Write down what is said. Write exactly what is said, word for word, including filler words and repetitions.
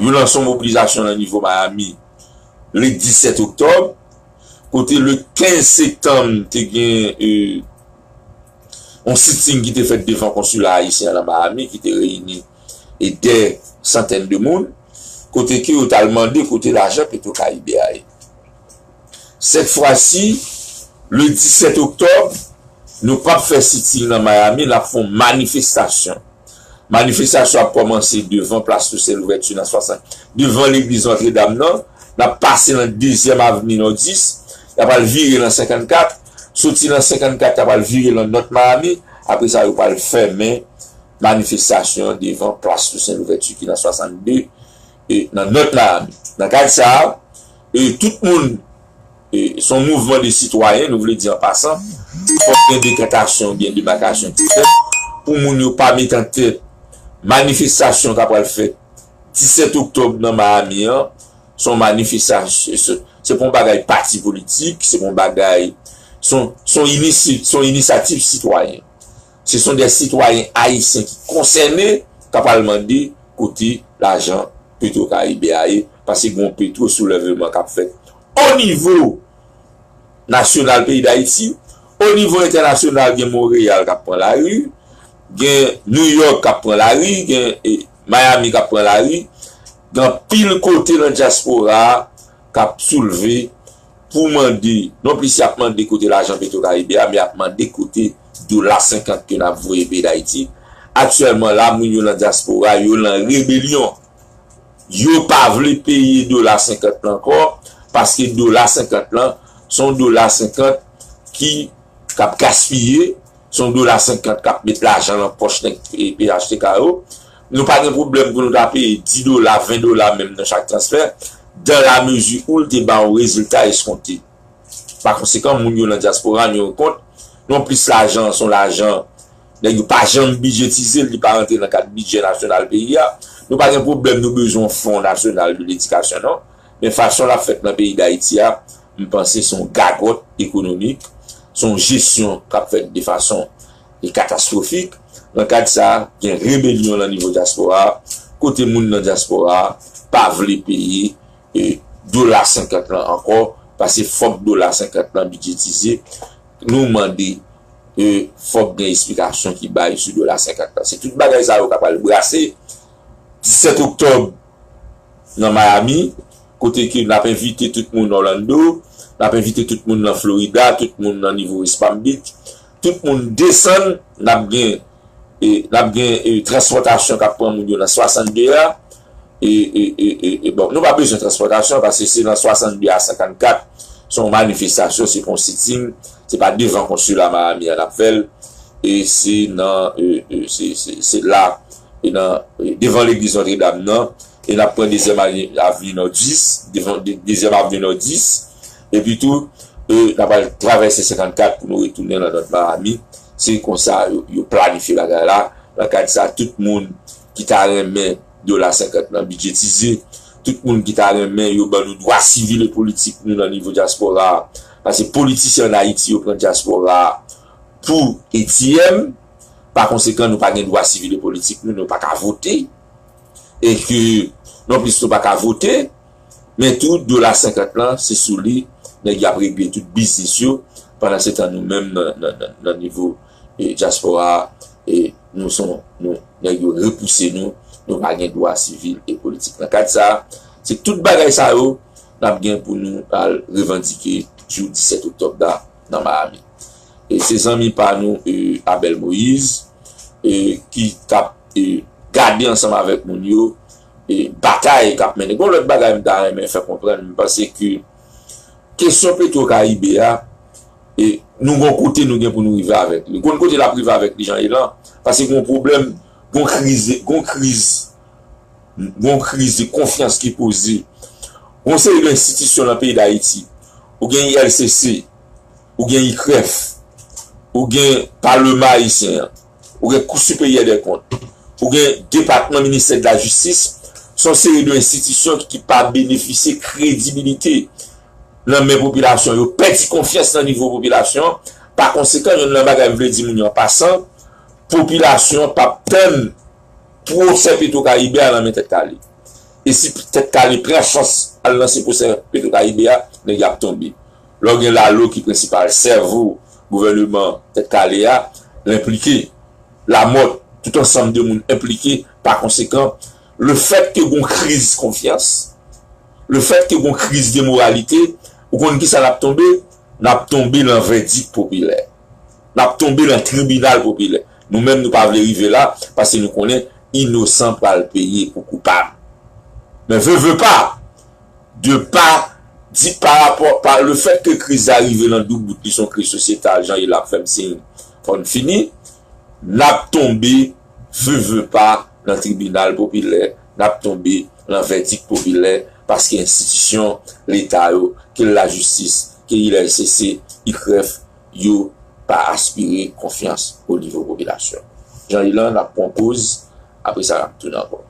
yo lanse yon mobilizasyon nan nivo Miami le disèt oktòb, kote le kenz septanm te gen e, yon siting ki te fèt devan konsila ayisyen an nan Miami, ki te reyini e dè santèn de moun, kote ke yo t al mande kote lajan Petro Caribe a ye. Sèt fwa si, le disèt oktòb, nou p ap fè siting nan Miami, n ap fè yon manifestasyon. Manifestasyon ap kòmanse devan Plas Toussaint Louverture nan swasant, devan legliz Notre Dame nan, n ap pase nan dezyèm avni Nòdis, y ap al vire nan senkannkat, soti nan senkannkat, y ap al vire nan North Miami, apre sa, yo pral fèmen manifestasyon an devan Plas Toussaint Louverture ki nan swasannde, e nan North Miami. Nan kad sa a, e tout moun, e se yon mouvman de sitwayen, nou vle di an pasan, fòk gen dekantasyon oubyen debakasyon ki fèt pou moun yo pa met an tèt manifestasyon k ap pral fèt disèt oktòb nan Miami an, se yon manifestasyon, se, se pa yon bagay pati politik, se pa yon bagay, se yon, se yon inisi-, se yon inisyativ sitwayen. Se son de sitwayen ayisyen ki konsène k ap al mande kote lajan Petro Caribe a ye, paske gen yon petwo soulèveman k ap fèt o nivo nasyonal peyi Dayiti, o nivo entènasyonal gen Monreyal k ap pran lari, gen New York k ap pran lari, gen e, Miami k ap pran lari, gen anpil kote nan dyaspora a k ap soulve pou mande, non plis y ap mande kote lajan Petro Caribe a, men y ap mande kote dola senkant ke n ap voye peyi Dayiti. Aktyèlman la, moun yo nan dyaspora, yo nan rebelyon. Yo pa vle peye dola senkant lan ankò, paske dola senkant lan, se yon dola senkant ki, k ap gaspiye, se yon dola senkant k ap met lajan nan pòch nèg e, P H T K yo. Nou pa gen pwoblèm pou nou ta peye dis dola, ven dola menm nan chak transfè, dans la mesure où l te ba yon rezilta eskonte. Pa konsekan, moun yo nan dyaspora, nou gen kont, non plis lajan, se yon lajan, nèg yo pa janm bidjetize l, li pa rantre nan kad bidjè nasyonal peyi a. Nou pa gen pwoblèm, nou bezwen yon fon nasyonal de ledikasyon, non. Men fason l ap fèt nan peyi Dayiti a, m panse se yon gagòt ekonomik, se yon jesyon k ap fèt de fason e katastwofik. Nan kad sa a, gen rebelyon nan nivo dyaspora a, kote moun nan dyaspora a pa vle peye e, dola senkant lan ankò, paske fòk dola senkant lan bidjetize. Nou mande e, fòk gen esplikasyon ki bay sou dola senkant lan. Se tout bagay sa yo k ap al brase disèt oktòb nan Miami, kote ke n ap envite tout moun Orlando, n ap envite tout moun nan Florida, tout moun nan nivo West Palm Beach, tout moun desann, n ap gen e, n ap gen e, transpòtasyon k ap pran moun yo nan swasannde a. E, e, e, e, e, bon, nou pa bezwen transpòtasyon paske se nan swasannde a senkannkat, se yon manifestasyon, se pa yon siting, se pa devan konsila Miami an n ap fè l. E se nan, e, e, se, se, se la, e nan, e, devan legliz Notre Dame nan, e n ap pran dezyèm avni, avni Nòdis, devan, de, dezyèm avni Nòdis, epi tou, e, n ap al travèse senkannkat pou nou retounen nan North Miami. Se konsa yo, yo planifye bagay la. Nan kad sa, tout moun ki ta renmen dola senkant lan bidjetize, tout moun ki ta renmen yo ban nou dwa sivil e politik nou nan nivo dyaspora a. Paske politisyen ann Ayiti yo pran dyaspora a pou A T M. Pa konsekan, nou pa gen dwa sivil e politik nou, nou pa ka vote. E ke, non plis nou pa ka vote, men tou, dola senkant lan, se sou li, nèg y ap regle tout biznis yo, pandan se tan nou menm nan, nan, nan, nan nivo e, dyaspora a, e, nou son, nou, nèg yo repouse nou, nou pa gen dwa sivil e politik. Nan kad sa a, se tout bagay sa yo, n ap gen pou nou al revandike jou disèt oktòb la nan Miami. E se zanmi pa nou, e, Abel Moïse, e, ki t ap, e, gade ansanm avèk moun yo, e, batay k ap mennen. Gon lòt bagay m ta renmen fè konprann, m panse ke kesyon Petro Caribe a, e, nou gon kote nou gen pou nou rive avèk li. Gon kote l ap rive avèk li, Jean Elan, paske gon pwoblèm, gon kriz, gon kriz, gon kriz de konfyans ki poze. Gon seri de enstitisyon nan peyi Dayiti. Ou gen I L C C, ou gen I K R E F, ou gen Palman ayisyen an, ou gen Kou Siperyè dè Kont, ou gen Depatman Ministè de la Jistis, se yon seri de enstitisyon ki pa benefisye kredibilite nan men popilasyon. Yo pèdi konfyans nan nivo popilasyon. Pa konsekan, youn nan bagay m vle di moun yo an pasan, popilasyon p ap tann pwosè Petro Caribe a nan men Tèt Kale. E si Tèt Kale pran chans al nan se pwosè Petwokaribe a, nèg yo ap tonbe. Lè w gen Lalo ki prensipal sèvo gouvèneman Tèt Kale a, l enplike. Lamòt, tout ansanm de moun enplike. Pa konsekan, lefètke gon kriz konfyans, lefètke gon kriz de moralite, ou konn kisa n ap tonbe? N ap tonbe nan vèdik popilè. N ap tonbe nan tribinal popilè. Nou menm, nou pa vle rive la, paske nou konnen inosan pral peye pou koupab. Men ve ve pa, de pa di pa rapò, pa lefètke kriz la rive nan doubout, li se yon kriz sosyetal, jan Ila ap fè m siy fò n fini, n ap tonbe ve ve pa nan tribinal popilè, n ap tonbe nan vèdik popilè, paske enstitisyon Leta yo, ke l lajistis, ke I L C C, I C R E F, yo pa enspire konfyans o nivo popilasyon. Jan Ila, n ap pran poz, apre sa n ap tounen ankò.